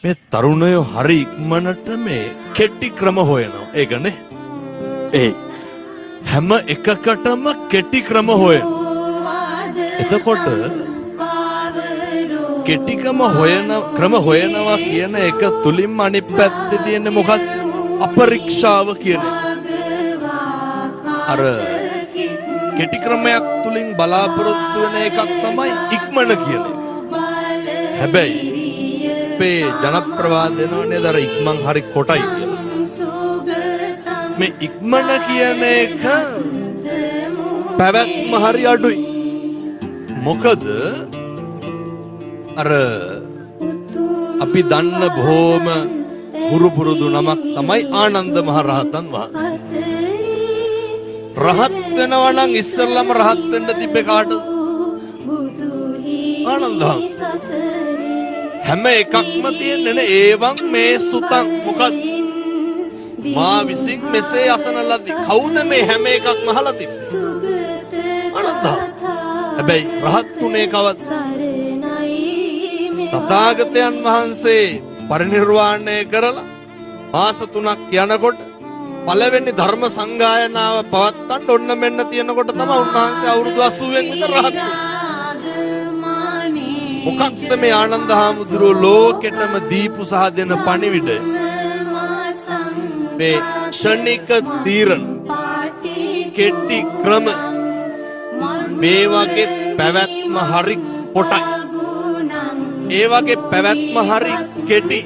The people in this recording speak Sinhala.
මේ තරුණයෝ හරි ඉක්මනට මේ කෙටි ක්‍රම හොයනවා. ඒකනේ. ඒ හැම එකකටම කෙටි ක්‍රම හොයනවා. එතකොට කෙටිකම හොයන ක්‍රම හොයනවා කියන එක තුලින්ම අනිත් පැත්තේ තියෙන්නේ මොකක්ද? අපරීක්ෂාව කියන එක. අර කෙටි ක්‍රමයක් තුලින් බලාපොරොත්තු වෙන එකක් තමයි ඉක්මන කියන එක. හැබැයි අපේ ජනප්‍රවාද දෙනව නේද අර ඉක්මන් හරි කොටයි කියලා. මේ ඉක්මන කියන එක පැවැත්ම හරි අඩුයි. මොකද අර අපි දන්න බොහෝම හුරු පුරුදු නමක් තමයි ආනන්ද මහ රහතන් වහන්සේ. රහත් වෙනවා නම් ඉස්සෙල්ලම රහත් වෙන්න තිබ්බේ කාටද? ආනන්ද හැම එකක්ම තියෙන්නේ නේ ඒවං මේ සුතං. මොකක්ද? මා විසින් මෙසේ අසන ලදී. කවුද මේ හැම එකක්ම අහලා තිබ්බේ? ආනන්ද. හැබැයි රහත් උනේ කවද්ද? තථාගතයන් වහන්සේ පරිනිර්වාණය කරලා මාස 3ක් යනකොට පළවෙනි ධර්ම සංගායනාව පවත්වන්න ඔන්න මෙන්න තියෙනකොට තමයි උන්වහන්සේ අවුරුදු 80න් විතර රහත් වුනේ. මොකක්ද මේ ආනන්ද හාමුදුරුවෝ ලෝකෙටම දීපු සහ දෙන පණිවිඩය? මේ ක්ෂණික තීරණ, කෙටි ක්‍රම, මේ වගේ පැවැත්ම හරි පොටයි. ඒ වගේ පැවැත්ම හරි කෙටි.